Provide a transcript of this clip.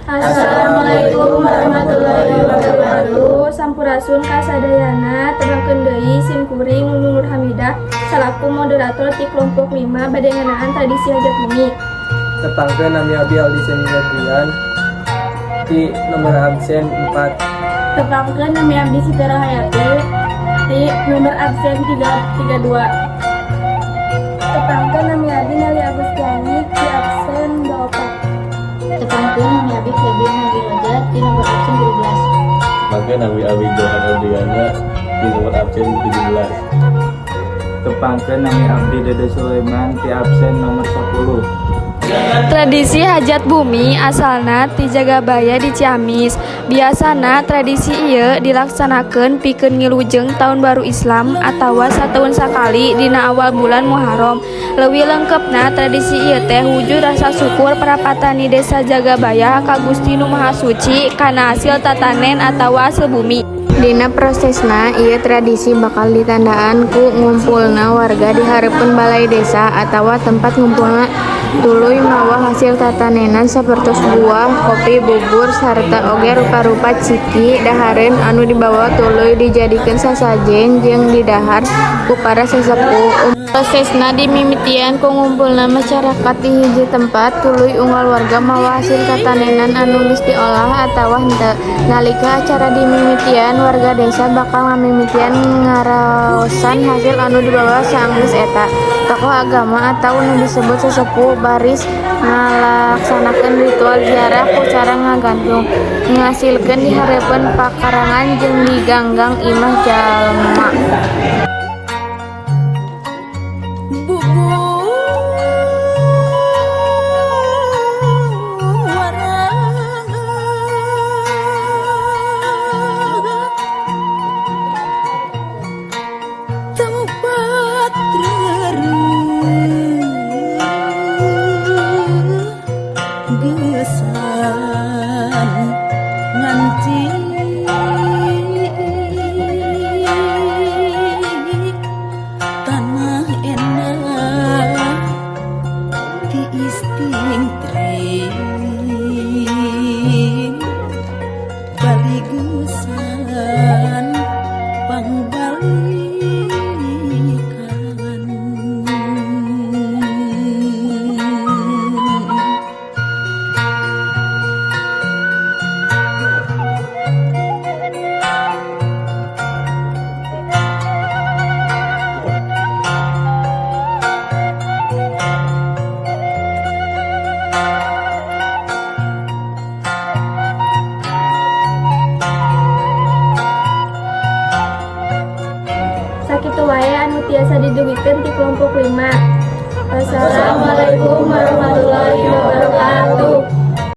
Assalamualaikum warahmatullahi wabarakatuh. Sampurasun kasadayana, tepangkeun deui sim kuring Nunung Nur Hamidah salaku moderator ti kelompok 5 bade ngeunaan tradisi hajat bumi. Tepangkeun, nami abdi Aldi Semi ti nomor absen 4. Tepangkeun, nami abdi Siti Rohayati ti nomor absen 332. Tepangkeun, nami abdi Neli Agustiani ti absen 24. Tepangkeun, nami abdi Febri Nagiroja ti nomor absen 17. Tepangkeun, nami abdi Johan Adriana di nomor absen 17. Tepangkeun, nami abdi Dede Sulaiman ti absen nomor 10. Tradisi hajat bumi asalna ti Jagabaya di Ciamis. Biasana tradisi ieu dilaksanakeun pikeun ngilujeng Taun Baru Islam atawa sataun sakali dina awal bulan Muharram. Leuwih lengkepna, tradisi ieu teh wujud rasa syukur para patani desa Jagabaya ka Gusti Nu Maha Suci kana hasil tatanen atawa hasil bumi. Dina prosesna ieu tradisi bakal ditandaan ku ngumpulna warga di hareupeun balai desa atawa tempat ngumpulna, tuluy mawa hasil tatanenan sapertos buah, kopi, bubur sarta oge rupa-rupa ciki dahareun anu dibawa, tuluy dijadikeun sasajen jeung didahar ku para sesepuh. Prosesna dimimitian ku ngumpulna masyarakat di hiji tempat, tuluy unggal warga mawa hasil tatanenan anu geus diolah atawa henteu. Nalika acara dimimitian, warga desa bakal ngamimitian ngaraosan hasil anu dibawa. Saenggeus eta, tokoh agama atawa nu disebut sesepuh baris ngalaksanakeun ritual ziarah ku cara ngagantung ngasilkeun di hareupeun pakarangan jeung di ganggang imah jalma. Tempat gesan nganti tanah enak tiis tingtring baligusan pangbalikan. Sakitu wae anu tiasa didugikeun ti kelompok 5. Wassalamualaikum.